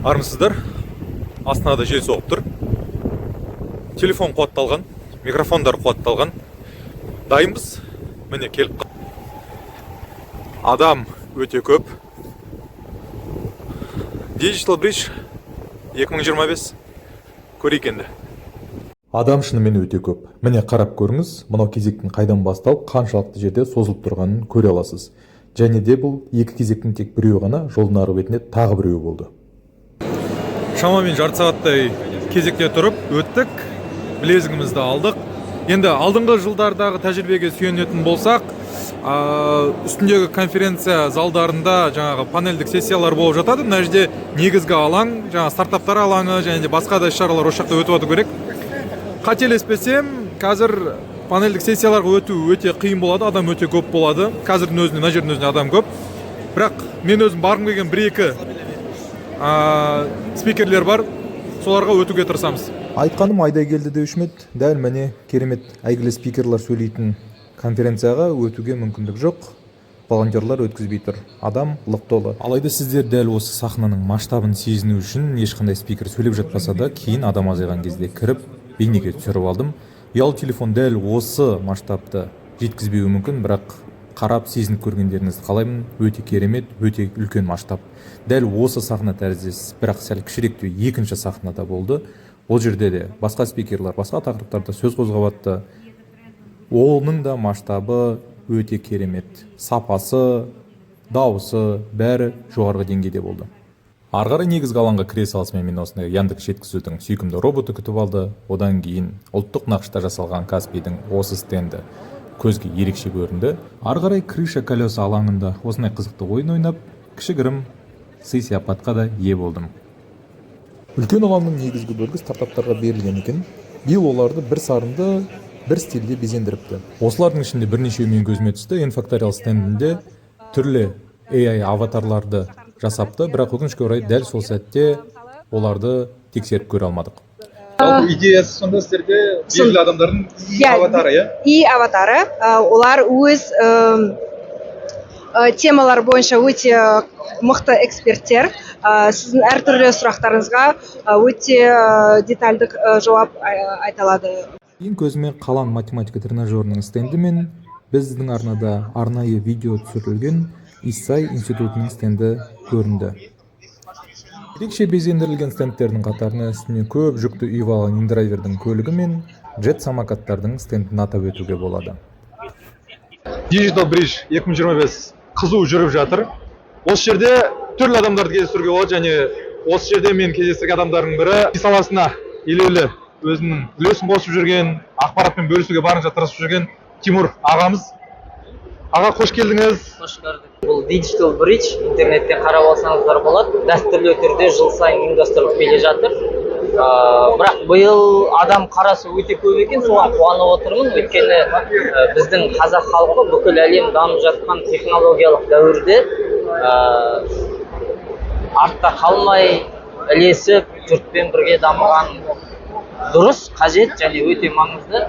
Армысыздар! Астанада жел соғып тұр. Телефон қуатталған, микрофондар қуатталған, дайынбыз. Міне, келіп адам өте көп. Digital Bridge 2025, көрейік енді. Адам шынымен өте көп. Міне, қарап көріңіз, мынау кезектің қайдан басталып, қаншалықты жерде созылып тұрғанын көре аласыз. Және де бұл екі кезектің тек біреуі ғана, жолдың арғы бетінде тағы біреуі болды. Шамамен жарты сағаттай кезекте тұрып өттік, білезігімізді алдық. Енді алдыңғы жылдардағы тәжірибеге сүйенетін болсақ, үстіндегі конференция залдарында жаңағы панельдік сессиялар болып жатады. Мына жерде негізгі алаң, жаңағы стартаптар алаңы және де басқа да іс шаралар осы жақта өтіп жату керек. Қателеспесем, қазір панельдік сессияларға өту өте қиын болады, адам өте көп болады. Қазірдің өзінде мына жердің өзінде адам көп. Бірақ мен өзім барғым келген бір екі спикерлер бар, соларға өтуге тырысамыз. Айтқаным айдай келді деуші ме еді. Дәл міне, керемет әйгілі спикерлер сөйлейтін конференцияға өтуге мүмкіндік жоқ, волонтерлар өткізбей тұр, адам лық толы. Алайда сіздер дәл осы сахнаның масштабын сезіну үшін, ешқандай спикер сөйлеп жатпаса да, кейін адам азайған кезде кіріп, бейнеге түсіріп алдым. Ұялы телефон дәл осы масштабты жеткізбеуі мүмкін, бірақ қарап, сезініп көргендеріңізді қалаймын. Өте керемет, өте үлкен масштаб. Дәл осы сахна тәріздес, бірақ сәл кішіректеу екінші сахнада болды. Ол жерде де басқа спикерлер басқа тақырыптарда сөз қозғап жатты. Оның да масштабы өте керемет, сапасы, дауысы, бәрі жоғарғы деңгейде болды. Ары қарай негізгі алаңға кіре салысымен мені осындай Яндекс жеткізудің сүйкімді роботы күтіп алды. Одан кейін ұлттық нақышта жасалған Каспийдің осы стенді көзге ерекше көрінді. Ары қарай крыша колеса алаңында осындай қызықты ойын ойнап, кішігірім сый сияпатқа да ие болдым. Үлкен алаңның негізгі бөлігі стартаптарға берілген екен. Биыл оларды бір сарынды, бір стильде безендіріпті. Осылардың ішінде бірнешеуі менің көзіме түсті. NFactorial стендінде түрлі AI аватарларды жасапты, бірақ, өкінішке орай, дәл сол сәтте оларды тексеріп көре алмадық. Жалпы идеясы сонда сіздерде белгілі адамдардың Иә. аватары, иә? И аватары, олар өз темалар бойынша өте мықты эксперттер. Сіздің әртүрлі сұрақтарыңызға өте детальдік жауап айта алады. Кейін көзіме Қалан математика тренажерінің стенді мен біздің арнада арнайы видео түсірілген Исай институтының стенді көрінді. Ерекше безендірілген стендтердің қатарына үстіне көп жүкті үйіп алған индрайвердің көлігі мен джет самокаттардың стендін атап өтуге болады. Digital Bridge 2025 қызу жүріп жатыр. Осы жерде түрлі адамдарды кездестіруге болады және осы жерде мен кездестірген адамдардың бірі саласына елеулі өзінің үлесін қосып жүрген, ақпаратпен бөлісуге барынша тырысып жүрген Тимур ағамыз. Аға, қош келдіңіз! Қош көрдік! Бұл Digital Bridge, интернеттен қарап алсаңыздар болады, дәстүрлі түрде жыл сайын ұйымдастырылып келе жатыр. Бірақ биыл адам қарасы өте көп екен, соған қуанып отырмын, өйткені біздің қазақ халқы бүкіл әлем дамып жатқан технологиялық дәуірде артта қалмай, ілесіп, жұртпен бірге дамыған дұрыс, қажет және өте маңызды.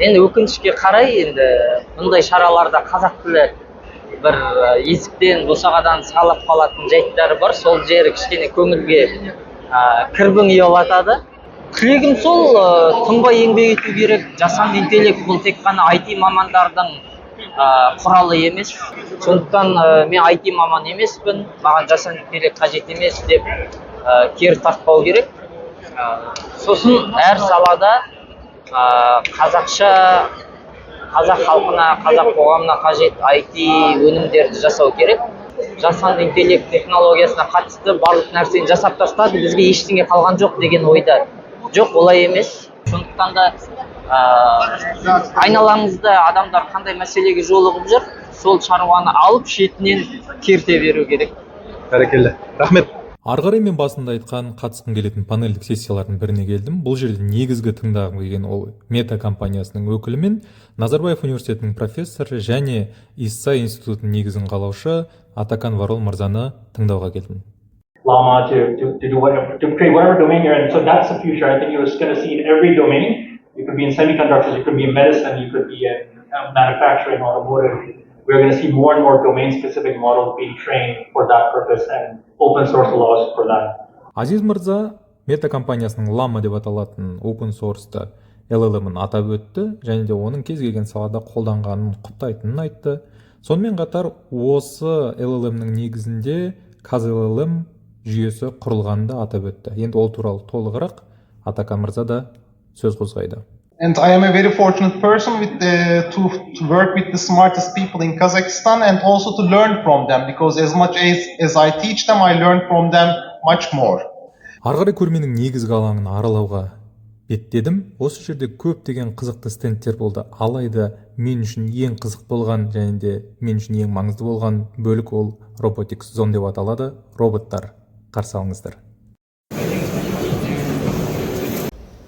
Енді өкінішке қарай, енді бұндай шараларда қазақ тілі бір есіктен, босағадан сығалап қалатын жайттары бар. Сол жері кішкене көңілге кірбің ұялатады. Тілегім сол, тынбай еңбек ету керек. Жасанды интеллект бұл тек қана IT мамандардың құралы емес. Сондықтан мен IT маман емеспін, маған жасанды интеллект қажет емес деп кері тартпау керек. Сосын әр салада қазақша, қазақ халқына, қазақ қоғамына қажет IT өнімдерді жасау керек. Жасанды интеллект технологиясына қатысты барлық нәрсені жасап тастады, бізге ештеңе қалған жоқ деген ойда. Жоқ, олай емес. Сондықтан да айналаңызда адамдар қандай мәселеге жолығып жүр, сол шаруаны алып, шетінен керте беру керек. Бәрекелді, рахмет! Ары қарай мен басында айтқан қатысқым келетін панельдік сессиялардың біріне келдім. Бұл жерде негізгі тыңдағым келген ол Мета компаниясының өкілі мен Назарбаев университетінің профессоры және Исай институтының негізін қалаушы Атакан Варол мырзаны тыңдауға келдім. Llama to do whatever, to create whatever domain you're in. So that's the future. I think you're going to see in every domain. You could be in semiconductors, you could be in medicine, you could be in manufacturing, automotive. We're going to see more and more domain-specific models being trained for that purpose, and open source allows for that. Азиз мырза Мета компаниясының Llama деп аталатын open source LLM-ін атап өтті және де оның кез келген салада қолданғанын құптайтынын айтты. Сонымен қатар осы LLM-нің негізінде KazLLM жүйесі құрылғанын да атап өтті. Енді ол туралы толығырақ Атака мырза да сөз қозғайды. And I am a very fortunate person to work with the smartest people in Kazakhstan and also to learn from them, because as much as I teach them, I learn from them much more. Ары қарай көрменің негізгі алаңын аралауға беттедім. Осы жерде көптеген қызықты стендтер болды. Алайда мен үшін ең қызық болған және де мен үшін ең маңызды болған бөлік ол Robotics Zone деп аталады. Роботтар, қарсы алыңыздар.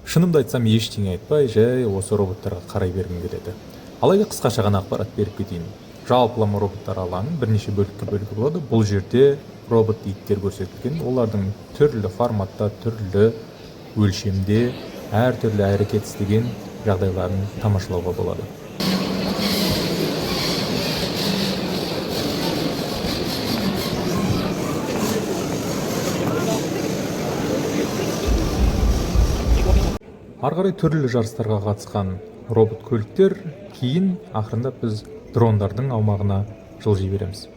Шынымды айтсам, ештеңе айтпай, жай осы роботтарға қарай бергім келеді. Алайда қысқаша ғана ақпарат беріп кетейін. Жалпылама роботтар алаңын бірнеше бөлікке бөлуге болады. Бұл жерде робот иттер көрсетілген. Олардың түрлі форматта, түрлі өлшемде, әртүрлі әрекет істеген жағдайларын тамашалауға болады. Ары қарай түрлі жарыстарға қатысқан робот көліктер, кейін ақырындап біз дрондардың аумағына жылжи береміз.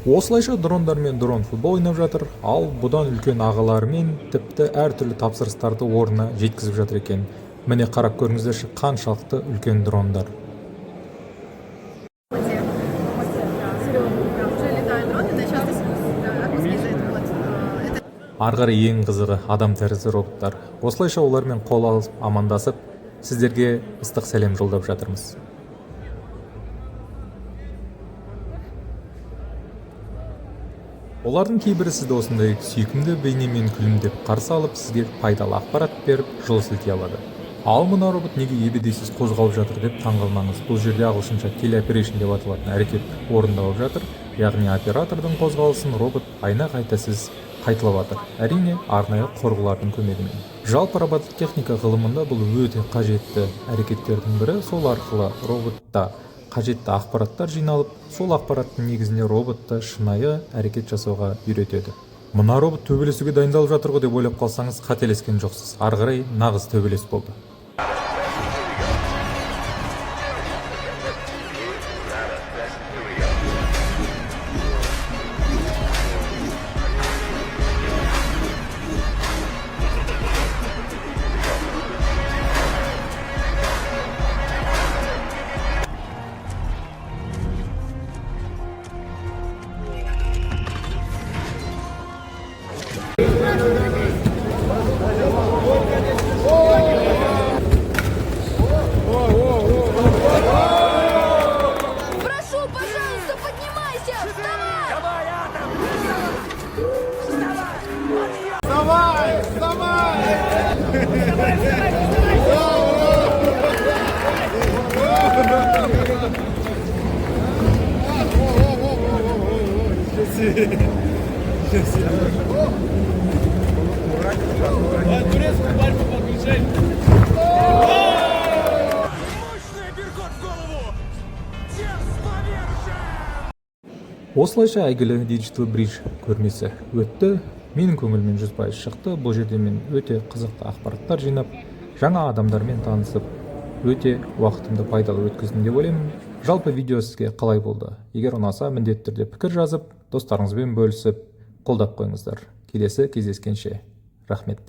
Осылайша дрондар мен дрон футбол ойнап жатыр, ал бұдан үлкен ағаларымен тіпті әртүрлі тапсырыстарды орнына жеткізіп жатыр екен. Міне, қарап көріңіздерші, қаншалықты үлкен дрондар. Уже летают дроны, да, сейчас вот, это Ары қарай ең қызығы адам тәрізді роботтар. Осылайша олармен қол алысып, амандасып, сіздерге ыстық сәлем жолдап жатырмыз. Олардың кейбірі сізді осындай сүйкімді бейнемен күлімдеп қарсы алып, сізге пайдалы ақпарат беріп, жол сілтей алады. Ал мына робот неге ебедейсіз қозғалып жатыр деп таңғалмаңыз. Бұл жерде ағылшынша teleoperation деп аталатын әрекет орындалып жатыр, яғни оператордың қозғалысын робот айна қайтасыз қайталап жатыр, әрине, арнайы құрылғылардың көмегімен. Жалпы робототехника ғылымында бұл өте қажетті әрекеттердің бірі. Сол арқылы роботта қажетті ақпараттар жиналып, сол ақпараттың негізінде роботты шынайы әрекет жасауға үйретеді. Мына робот төбелесуге дайындалып жатыр ғой деп ойлап қалсаңыз, қателескен жоқсыз. Ары қарай нағыз төбелес болды. Прошу, пожалуйста, поднимайся! Вставай! Осылайша әйгілі Digital Bridge көрмесі өтті. Менің көңілімнен 100% шықты. Бұл жерде мен өте қызықты ақпараттар жинап, жаңа адамдармен танысып, өте уақытымды пайдалы өткіздім деп ойлаймын. Жалпы видео сізге қалай болды? Егер ұнаса, міндетті түрде пікір жазып, достарыңызбен бөлісіп, қолдап қойыңыздар. Келесі кездескенше, рахмет.